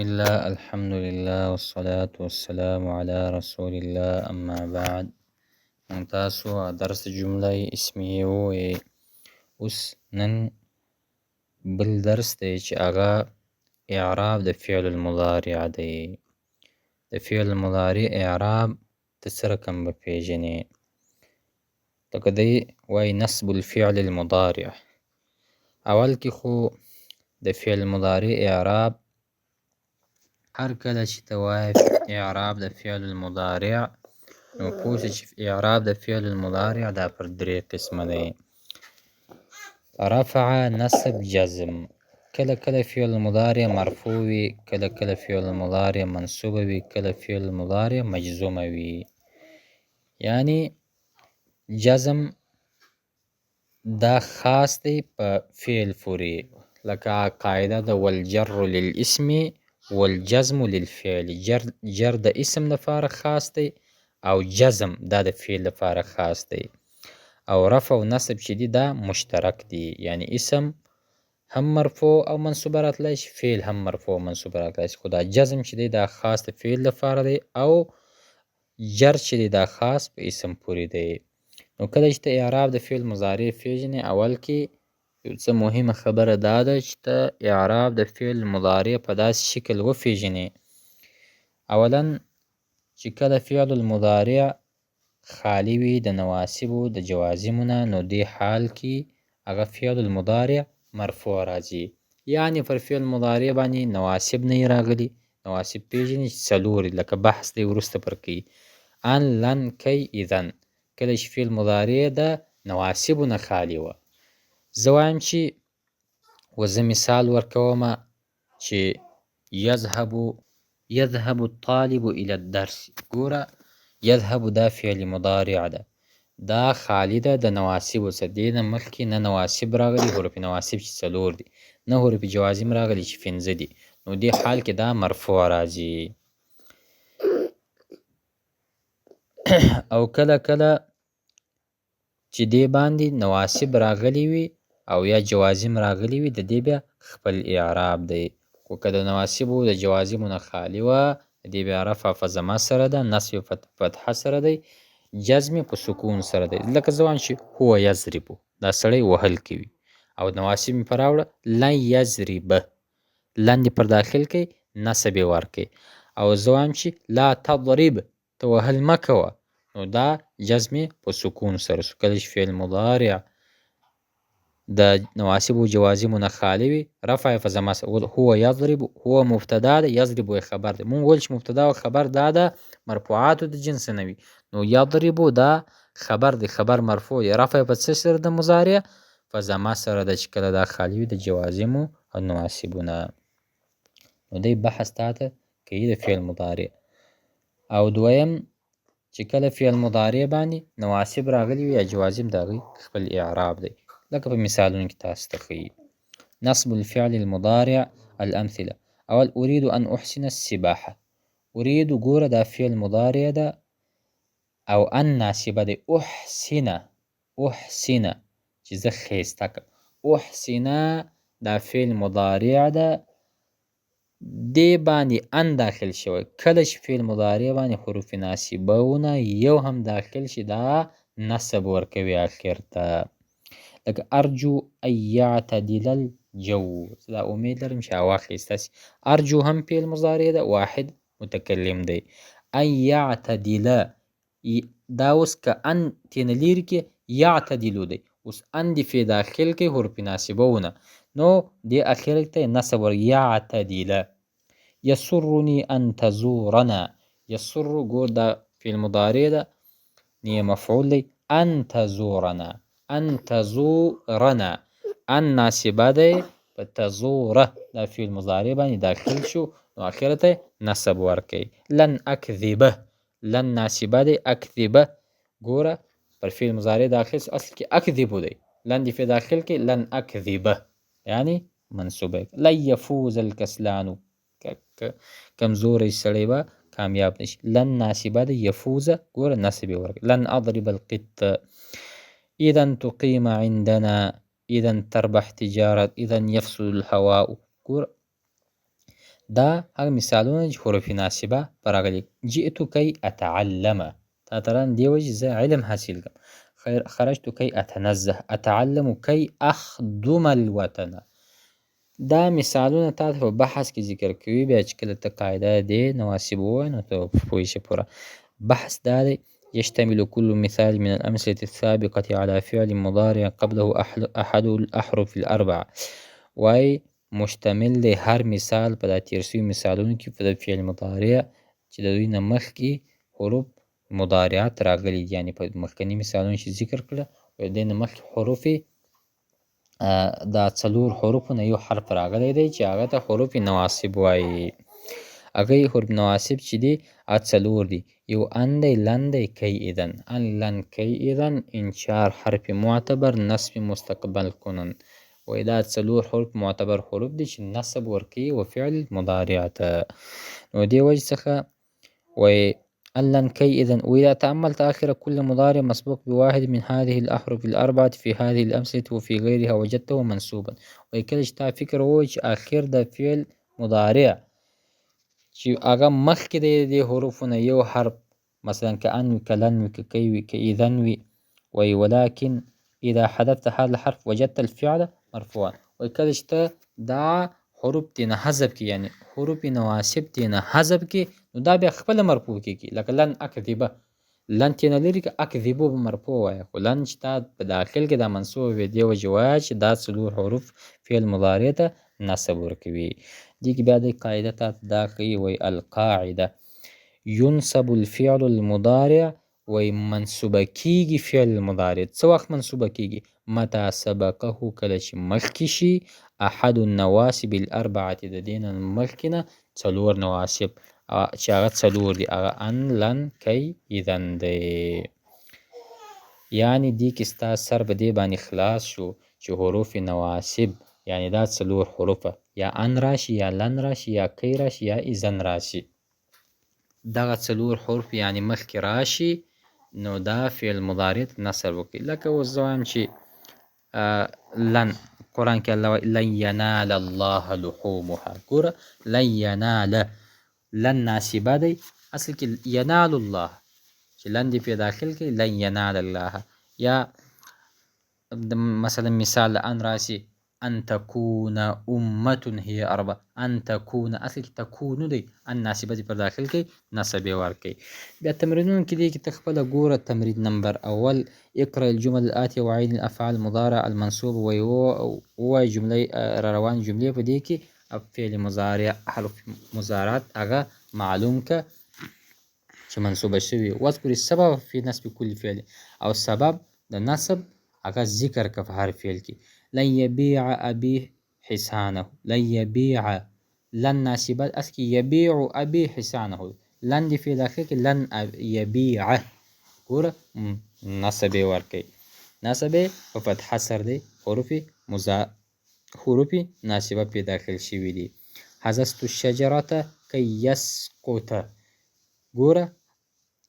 الله الحمد لله والصلاة والسلام على رسول الله اما بعد. موږ تاسو درس جمله اسمیه ووایي. اوس نن بل درس دی چې هغه اعراب د فعل المضارع دی. د فعل المضارع اعراب ته څه رقم به پېژنې؟ لکه دی وایي نصب الفعل المضارع. اول کې خو د فعل مضارع اعراب، هر کله چې ته وایې اعراب د فعل المضارع نو پوه شه چې اعراب د فعل المضارع دا پر درې قسمه دی: رفع، نصب، جزم. کله کله فعل المضارع مرفوع وي، کله کله فعل المضارع منصوب وي، کله فعل المضارع مجزومه وي. یعنی جزم دا خاص دی په فعل پورې، لکه قاعده ده والجر للاسم والجزم للفعل. جر د اسم لپاره خاص دی او جزم دا د فعل لپاره خاص دی. او رفع او نصب چې دي دا مشترک دي، یعنی اسم هم مرفوع او منصوب راتلی شي، فعل هم مرفوع او منصوب راتلی شي، خو دا جزم چې دی دا خاص د فعل لپاره دی او جر چې دی دا خاص په اسم پورې دی. نو کله چې ته اعراب د فعل مضارع پېژنې، اول کې یو څه مهمه خبره دا ده چې ته اعراب د فعل مضارع په داسې شکل وپېژنې. اولا چې کله فعل المضارع خالي وي د نواصبو د جوازمو نه، نو دې حال کې هغه فعل المضارع مرفوع راځي. یعنې پر فعل مضارع باندې نواصب نه راغلي. نواصب پېژنې چې څلور دي، لکه بحث دی وروسته پر کوي: ان، لن، کی، اذن. کله چې فعل مضارع د نواصبو نه خالي وه، زه وایم چې زه مثال ورکومه چې یذهب الطالب الی الدرس. ګوره یذهب دا فعل مضارع ده، دا خالي ده د نواصبو څخه. دې نه مخکې نه نواصب راغلي، حروف نواصب چې څلور دي، نه حروف جوازم راغلي چې پنځه دي، نو دې حال کې دا مرفوع راځي. او کله کله چې دې باندې نواصب راغلي وي او یا جوازم راغلي وي، د دې بیا خپل اعراب دی. خو که د نواصبو د جوازمو نه خالي وه، د دې بیا رفع په ضمه سره ده، نصب په فتحه سره دی، جزم په سکون سره دی. لکه زه وایم چې هو یضربو، دا سړی وهل کوي، او نواصب مې پر راوړه لن یضربه، لن دې پر داخل کوي، نصب یې ورکوي. او زه وایم چې لا تضرب، ته وهل مه کوه، نو دا جزم یې په سکون سره شو. کله چې فعل مضارع د نواصبو جوازمو نه خالي وي، رفع یې په ضمه سره، هو یضرب، هو مبتدا ده، یضرب یې خبر دی. مونږ ویل چې مبتدا او خبر دا ده مرفوعاتو د جنس نه وي، نو یضرب دا خبر دی، خبر مرفوع دی، رفع یې په څه سره د مضارع په ضمه سره ده چې کله دا خالي وي د جوازمو او نواصبو نه. نو دی بحث تاته کوي د فعل مضارع. او دویم چې کله فعل مضارع باندې نواصب راغلي وي یا جوازم، د هغوی خپل اعراب دی، لکه په مثالونو کې تاسو ته ښیي. نصب الفعل المضارع الأمثلة. اول أريد أن أحسن السباحة. أريد ګوره دا فعل مضارع ده او أن ناصبه دی. أحسن، أحسن چې زه ښایسته کړم. أحسن دا فعل مضارع ده، دې باندې أن داخل شوی. کله چې فعل مضارع باندې حروف ناصبه ونه یو هم داخل شي، دا نصب ورکوي آخر ته. لکه أرجو أن يعتدل الجو، زه دا امید لرم چې هوا ښایسته شي. أرجو هم فعل مضارع ده، واحد متکلم دی. أن يعتدل، دا اوس که أن ترې نه لرې کړې يعتدل دی، اوس أن دې پرې داخل کړي حروف ناصبه ونه، نو دې اخر ته نصب ور يعتدل. يسرني أن تزورنا، يسر ګور دا فعل مضارع ده، نه مفعول دی. أن تزورنا، أن تزورنا، أن ناصبه دی په تزوره، دا فعل مضارع باندې داخل شو، نو اخر ته نصب ورکوي. لن أکذبه، لن ناصبه دی، أکذبه ګوره پر فعل مضارع داخل شو، اصل کې أکذب دی، لن دې پرې داخل کړي، لن أکذبه یعنی منصوبه. لن يفوز الكسلان، کمزوری سړی به کامیاب نشي. لن ناصبه دی، يفوز ګوره نصب یې ورکړي. لن أضرب القط. إذا تقيم عندنا، إذا تربح تجارة، إذا يفسد الهواء. ګوره دا هغه مثالونه چې حروف ناصبه پر راغلي. جئت كي أتعلم، تا ته دې وجې زه علم حاصل کړم. خرجت كي أتنزه، أتعلم كي أخدم الوطن. دا مثالونه تا ته په بحث کې ذکر کوي، بیا چې کله ته قاعده دې نواصب ووایې نو ته پوه شې پوره. بحث دا دی: يشتمل كل مثال من الأمثلة السابقة على فعل مضارع قبله أحد الأحرف الأربعة. وایي مشتمل دی هر مثال په دا تېر شوي مثالونو کې په فعل مضارع چې د دوی نه مخکې حروف مضارعات راغلي دي، یعنې په مخکني مثالونو چې ذکر کړه د دې نه مخکې حروف دا څلور حروفو نه یو حرف راغلی دی چې هغه ته حروف نواصب وایي. هغه حروف نواصب چې دي هغه څلور دي، یو ان دی، لن دی، کی اذن. ان لن کی اذن این چهار حرف معتبر نصب مستقبل کنن. وایي دا څلور حروف معتبر حروف دي چې نصب ورکوي و فعل مضارع ته. نو دې وجې څخه وایي ان لن كي إذن. وإذا تأملت آخر كل مضارع مسبوق بواحد من هذه الأحرف الأربعة في هذه الأمثلة وفي غيرها وجدته منصوبا. وایي کله چې تا فکر ووایي چې آخر د فعل مضارع چې هغه مخکې دی د دې حروفو نه یو حرف، مثلا که ان وي، که لن وي، که کی وي، که اذن وي، وایي ولكن إذا حذفت هذا الحرف وجدت الفعل مرفوعا. وایي کله چې ته دا حروف ترېنه حذف کړې، یعنې حروف نواصب ترېنه حذف کړې، نو دا بیا خپله مرفوع کېږي. لکه لن اکذبه، لن ترېنه لرې که اکذبو به مرفوع وایه، خو لن چې تا په داخل کې دا منصوب وي، دې وجې وایه چې دا څلور حروف فعل مضارع ته نصب ورکوي. دې کې بیا د قاعده تا ته دا ښیي، وایي القاعده ينصب الفعل المضارع، وایي منصوبه کېږي فعل مضارع. څه وخت منصوبه کېږي؟ متى سبقه، کله چې مخکې شي احد النواصب الاربعة، د دې نه مخکې نه څلور نواصب چې هغه څلور دي، هغه ان لن کی اذن دی. یعنې دې کې ستا سر په دې باندې خلاص شو چې حروف نواصب یعنې دا څلور حروفه یا ان راشي، یا لن راشي، یا کی راشي، یا اذن راشي، دغه څلور حروف یعنې مخکې راشي نو دا فعل مضارع ته نصب وکړي. لکه اوس زه وایم چې لن، قرآن کې الله وایي لن ینال الله لحومها. ګوره لن ینال، لن ناصبه دی، اصل کې ینال الله چې لن دې پرې داخل کړي، لن ینال الله. یا مثلا مثال ان راسي ان تكون أمة هي أربع، ان تكون اصل کې تكون دی، ان ناصبه دې پر داخل کړي نصب یې ورکړي. بیا تمرینونو کې دې کې ته خپله ګوره. تمرین نمبر اول: اقرأ الجمل الآتية وعين الأفعال المضارع المنصوب. ووایه جملې را روانې جملې په دې کې فعل مضارع حرف مضارعات هغه معلوم که چې منصوبه شوي. واذکر السبب في نصب كل فعل، او سبب د نصب هغه ذکر که په هر فعل کې. لن يبيع أبي حصانه، لن يبيع لن ناصبه اصل کې يبيع أبي حصانه، لن دې فعل اخر کې لن يبيع، ګوره نصب یې ورکوي، نصب یې په فتحه سره دی، حروف ناصبه پرې داخل شوي دي. حذفت الشجرة كي يسقط، ګوره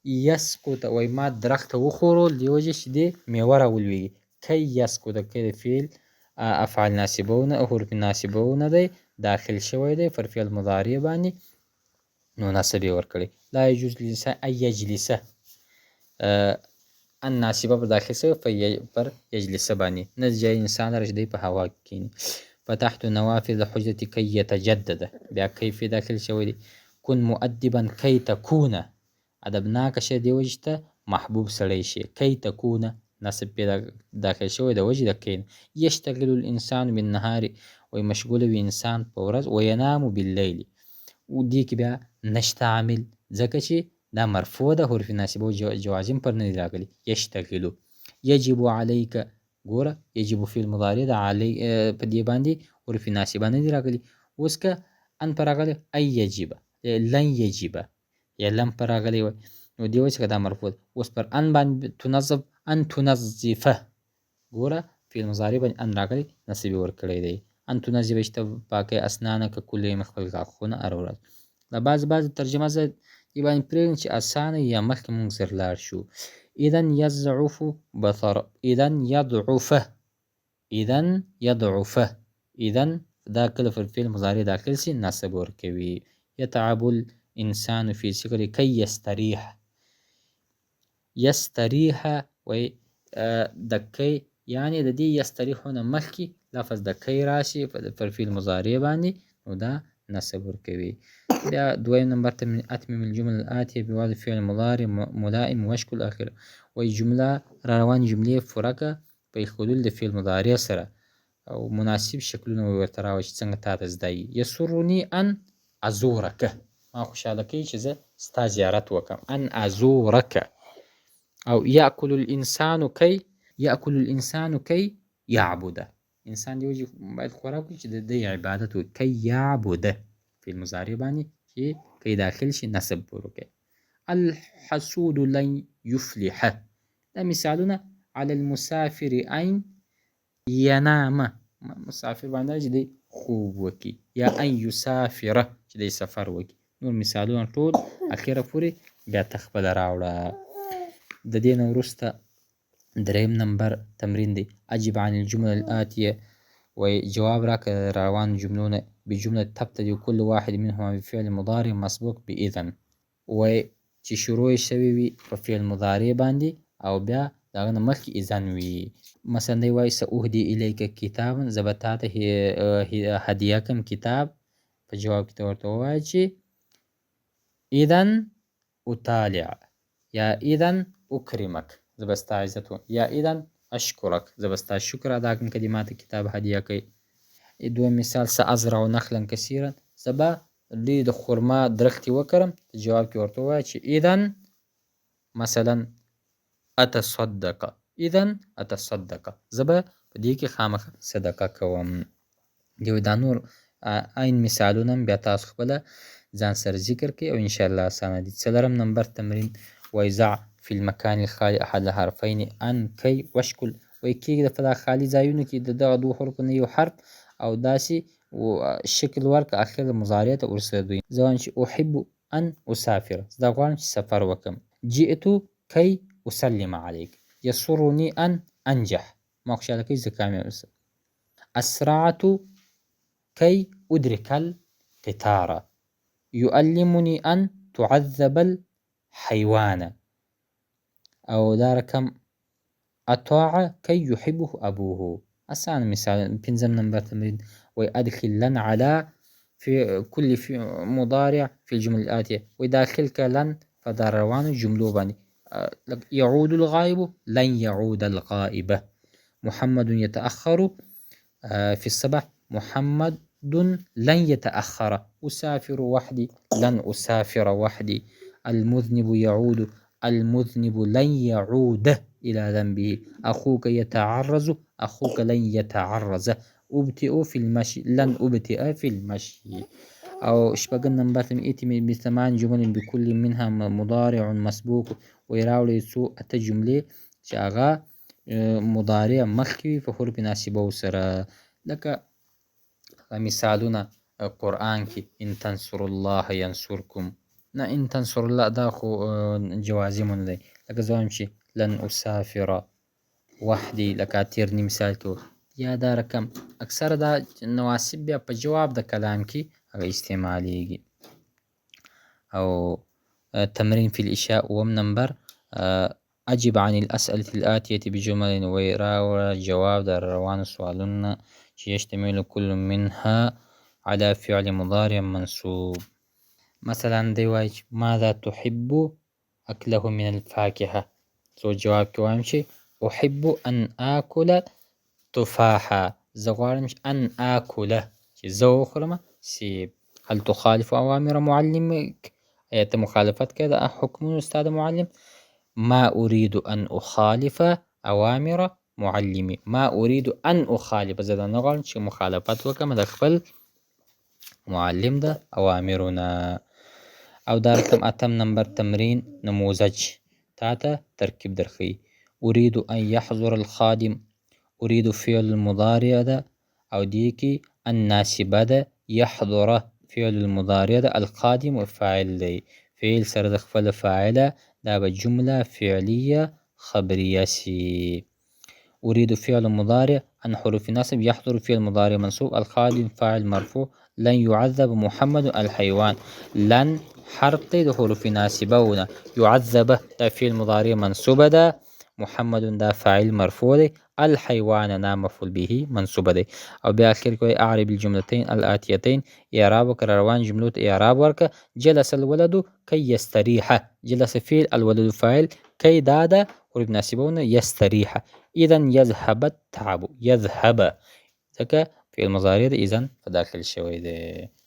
يسقط وایي ما درخته وښورول دې وجې چې دې میوه راولوېږي. كي يسقط کی د فعل افعال ناصبه نه حروف ناصبه نه دی داخل شوی دی پر فعل مضارع باندې، نو نصب یې ورکړی. لا يجوز للإنسان أن يجلس، ان ناصبه پر داخل شوی پر يجلس باندې، نه جایز انسان لره چې دی په هوا کې کښېني. فتحت نوافذ الحجرة كي يتجدد، بیا کی فی داخل شوی دی. كن مؤدبا كي تكون، ادبناکه شه دې وجې ته محبوب سړی شي. كي تكون نصب پرې داخل شوی د وجې د کی نه. يشتغل الإنسان بالنهار، وایي مشغوله وي انسان په ورځ، وینام باللیل. و دې کې بیا نشته عامل، ځکه چې دا مرفوع ده، حروف ناصبه او جوازم پر نه دي راغلي. یشتغلو یجب علیک، ګوره یجب فعل مضارع ده، علی په دې باندې حروف ناصبه نه دي راغلي. اوس که ان پر راغلی ای یجب، لن یجب یا لن پر راغلی وای، نو دې وجه څخه دا مرفوع ده. اوس پر ان باندې تنظف، ان تنظفه، ګوره فعل مضارع باندې ان راغلی نصب یې ورکړی دی. ان تنظف چې ته پاکوې اسنانک کل یوم خپل غاښونه هره ورځ. دا بعضې بعضې ترجمه زه دې باندې پرېږدم چې اسانه یا مخکې موږ زر لاړ شو. اذن یضعف بصر، اذن یضعفه، اذن یضعفه، اذن دا کله پر فعل مضارع داخل سي نصب ورکوي. يتعب الإنسان في صغره كي يستريح، يستريح وایي د کی، یعنې د دې یستریحو نه مخکې لفظ د کی راشي پر فعل مضارع باندې، نو دا نصب ورکوي. بیا دویم نمبر ته اتمم الجمل الآتیة بوضع فعل مضارع ملائم وشکل آخر، وایي جمله را روانې جملې پوره که په ایښودلو د فعل مضارع سره او مناسب شکلونه ورته راوړه چې څنګه تا ته زده وي. یسرني ان ازورک، ما خوشحاله کوي چې زه ستا زیارت وکړم، ان ازورک. او یأکل الانسان کی، یأکل الانسان کی یعبده، انسان دې وجې باید خوراک وکړي چې د دې عبادت وکړي، کی یعبده فعل مضارع باندې چې کی داخل شي نصب پورې وکړي. الحسود لن یفلح، دا مثالونه علی المسافر ان ینام، مسافر باندې چې دی خوب وکړي، یا ان یسافره چې دی سفر وکړي. نور مثالونه ټول اخره پورې بیا ته خپله راوړه. د دې نه وروسته دریم نمبر تمرین دی، اجب عن الجمل الآتیة، وایي جواب راکړه د روانو جملو نه بجملة تبتدئ كل واحد منهما بفعل مضارع مسبوق بإذن، وایي چې شروع یې شوې وي په فعل مضارع باندې او بیا د هغه نه مخکې اذن وي. مثلا دی وایي سأهدي الیک کتابا، زه به تا ته هدیه کړم کتاب، په جواب کې ته ورته ووایه چې اذن اطالع، یا اذن اکرمک، زه به ستا عزت وکړم، یا اذن اشکرک، زه به ستا شکر ادا کړم که دې ما ته کتاب هدیه کړې. دویم مثال سأزرع نخلا کثیرا، زه به ډېر د خرما درختې وکرم، ته جواب کې ورته ووایه چې اذن مثلا اتصدق، اذن اتصدق، زه به په دې کې خامخا صدقه کوم. دی دا نور عین مثالونه هم بیا تاسو خپله ځان سره ذکر کړئ او انشاءالله اسانه دي. څلورم نمبر تمرین وایي ضع في المكان الخالي احد الحرفین ان کی وشکل، وایي کېږده په دا خالي ځایونو کې د دغه دوو حروفو نه یو حرف او داسې شکل ورکړه اخر مضارع ته وروسته دوی. زه وایم چې احب ان اسافر، زه دا غواړم چې سفر وکړم. جئت کی اسلم علیک، یسرني ان انجح، ما خوشحاله کوي زه کامیاب شم. اسرعت كي أدرك القطار، يؤلمني أن تعذب الحيوان، أو دا رقم أطاع كي يحبه أبوه. أسان مثال پنځم نمبر تمرین وأدخل لن على في كل في مضارع في الجمل الآتية، ويداخل لن فدا روانو جملو باندې. يعود الغائب لن يعود الغائب، محمد يتأخر في الصباح، محمد لن يتأخر، أسافر وحدي لن أسافر وحدي، المذنب يعود المذنب لن يعود إلى ذنبه، أخوك يتعرز أخوك لن يتعرز، أبطئ في المشي لن أبطئ في المشي. أو شپږم نمبر ته ائتي بثمان جمل بكل منها مضارع مسبوق، ویراوړئ څو اته جملې چې هغه مضارع مخکې وي په حروف ناصبو سره، لکه مثالونه قرآن کې ان تنصر الله ینصرکم، نه ان تنصر الله دا خو جوازمونه دی، لکه زه وایم چې لن اسافر وحدي، لکه تېر نیم مثال کې، یا دا رقم اکثره دا نواسب بیا په جواب د کلام کې هغه استعمالیږي. او تمرین فی الإنشاء اووم نمبر أجب عن الأسئلة الآتية بجمل، وراوړه جواب د روانو سوالونو نه چې يشتمل كل منها على فعل مضارع منصوب. مثلا دی وایي چې ماذا تحب أكله من الفاكهة، څو جواب کې وایم چې أحب أن آكل تفاحة، زه غواړم چې أن آكل چې زه وخورم سیب. هل تخالف أوامر معلمك، ایا ته مخالفت کوې د حکمونو ستا د معلم؟ ما أريد أن أخالف أوامر معلمي، ما أريد أن أخالف، زه دا نه غواړم چې مخالفت وکړم د خپل معلم د اوامرو نه. او دا رقم اتم نمبر تمرین نموذج تا ته ترکیب درښیي. أريد أن يحضر الخادم، أريد فعل المضارع ده او دې کې الناصبه ده، يحضر فعل المضارع ده، الخادم فاعل دی، فعل سره د خپل فاعله دا به جمله فعلیه خبریه سي. أريد فعل مضارع، أن حروف نصب، يحضر فعل مضارع منصوب، الخادم فاعل مرفوع، لن يعذب محمد الحيوان. لن حرف دی د حروف ناصبه ونه، يعذب دا فعل مضارع منصوب ده، محمد دا فاعل مرفوع دی، الحيوان نا مفعول به منصوب دی. او بیا اخر کې وایي اعرب الجملتين الآتيتين، اعراب وکړه، روان جملو ته اعراب ورکړه. جلس الولد كي يستريح، جلس فعل، الولد فاعل، كي دا ده حروف ناصبه ونه، يستريح، اذا يذهب التعب، يذهب ځکه فعل مضارع دی، اذا په داخل شوی دی.